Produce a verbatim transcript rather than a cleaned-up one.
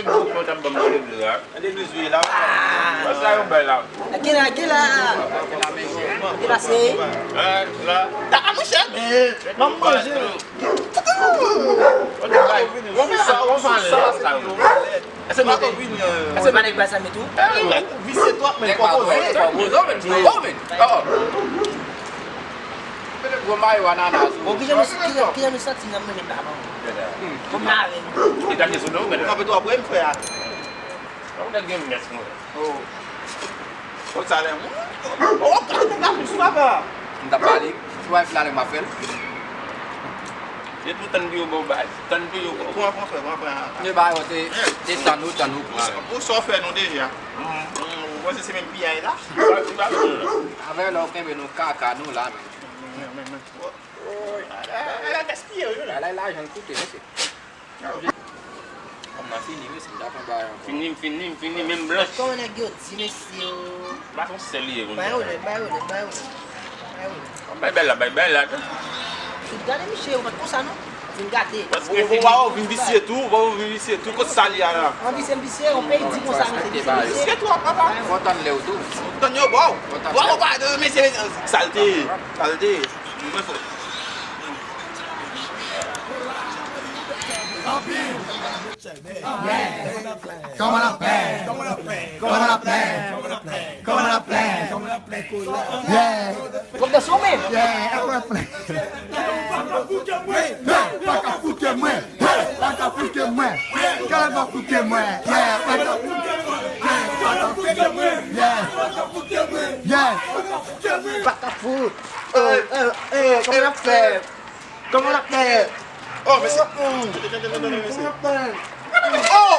Mwen t ap ban m nan legliz la. Nan legliz, wi, la. Sa yo bay la. Gen la, gen la. Gen la, se. Eh, la. Ah, monchè, men, m ap manje. Ou fè sa, ou fè sa. Èske nou te, èske pa nèg bay sa met ou? Visye twòp, men fò koze. Fò koze, men. Oh, men. Oh. Mete gwo mayo anana sou. Bon, kijan nou, kijan, kijan nou santi n ap manje baba? Bon, m lave m. Li gate sou nou, men. Kanpe twò pre m, frè a. Ou nèg gen mès, mwen. Oh. Kot sa lè, mwen? Oh, gade nèg la sou papa. M t ap pale. Si w pa fè lalè, m ap fè l. Se tou tann pou yo ba w baz. Tann pou yo ba w. Pran, pran, frè, pran, pran. Yo ba yo te, te tann ou, tann ou pran. Pou sa w fè nou deja. Ou panse se menm piyay la? Avè lè w kenbe nou kaka nou la, men. Woy, ala, ala gaspiye, wi, la. Ala lajan l koute, mesye. Kòm nan fini, mesye, m ta pran bagay ankò. Fini, fini, fini, menm blanch. Kòman nèg yo di, mesye, o? Ba son sèl li ye, konn. Bay yo lè, bay yo lè, bay yo lè. Bay yo lè. Bay bèl la, bay bèl la. Gade misye, ou pa t konsa, non? Vin gate. Paske w, w, w vin visye tou, w vin visye tou. Kot sa li a la? An visye, visye, yon peyi di konsa, misye, visye, visye. Visye tou, papa. Fò tann lè w tou. Tann yo ba w. Fò tann lè w. Wa, wa, mesye, mesye, salte, salte. Mwen fò. Kòman la pè? Kòman la pè? Kòman la pè? Kòman la pè? Yeah. Kòm de somen. Yeah, kòman la pè? Hey, pa ka fout ke mwen. Hey, pa ka fout ke mwen. Kale pa fout ke mwen. Yeah, pa ka fout ke mwen. Yeah, pa ka fout ke mwen. Yeah. Yeah. Pa ka fout. Oh, oh, oh, kòman la pè? Kòman l ap fè? Oh, mesye. Kòman l ap fè? Oh!